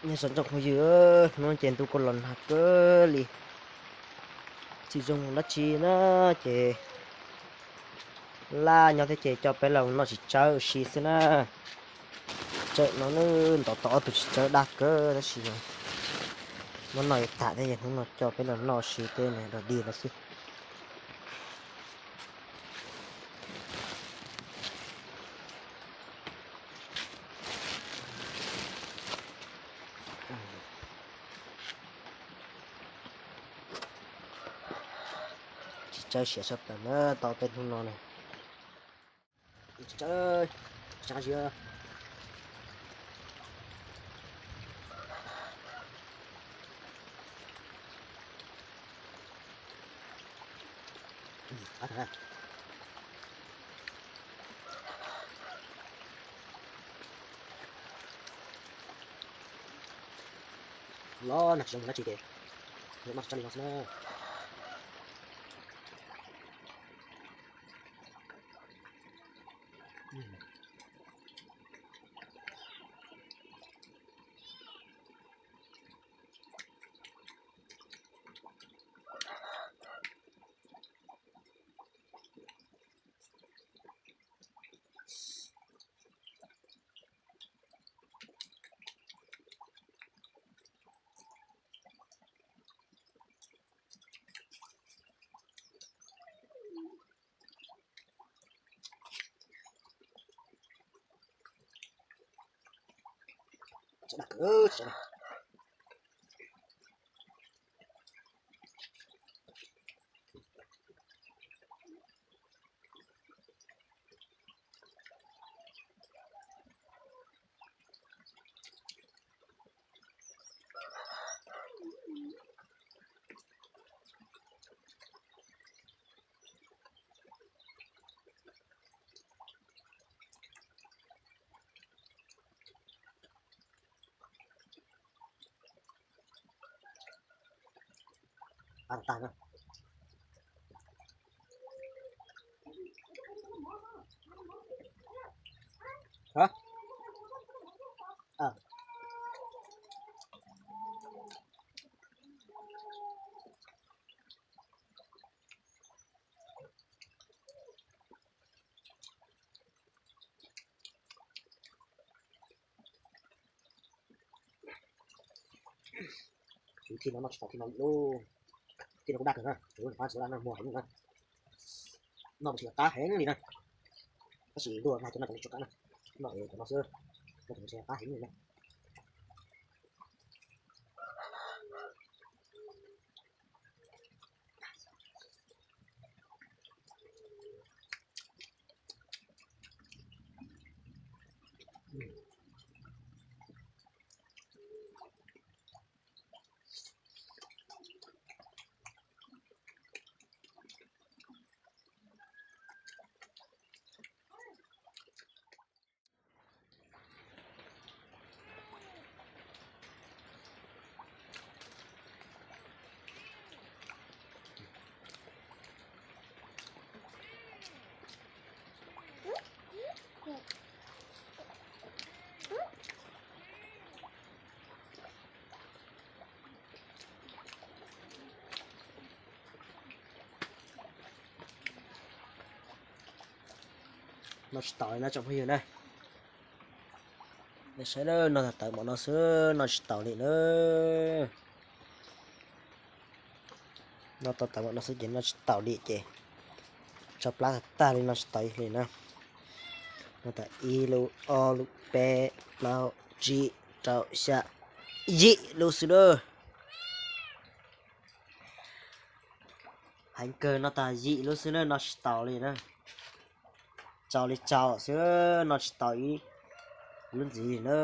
Nyob zoo tsoom phooj ywg, hnub no ces ntuj kuj los nag kawg li, tsis zoo dab tsi na, ces laj nyob thiab ces coj peb los noj txiv tsawb ua si xwb na. Tseem no ntov tau ob tug txiv tsawb daj kawg tab sis muab noj yuav tag thiab, hnub no coj peb los noj ua si tej niag dog dig no xwb. Txiv tsawb siav tshaj plaws na, tau peb hnub no na. Txiv tsawb, txiv tsawb. Los nag tsis zoo dab tsi ces yuav noj tsis tau li no xwb na. Kuv thij no noj tsis tau thij no li lauj. Thij no kuj daj kawg na, kuv qab tsis daj na, muag heev na. Noj tsis qab heev li na. Tab sis ntuj nag cov no cov tsis qab na, noj cov no xwb, noj cov no qab heev li na. Noj tsis taus li na tsoom phooj ywg na. Nej saib na, noj tawv mov no xwb noj tsis taus li na. Noj tau tawv mov no xwb ces noj tsis taus li ces tso plab tag tag li, noj tsis taus li na. Noj tau ib lub, ob lub, peb, plaub, tsib, rau, xya, yim lub xwb na. Heev kawg, noj tag yim lub xwb na, noj tsis taus li na. Tsau li tsau xwb, noj tsis taus ib lub ntxiv li na.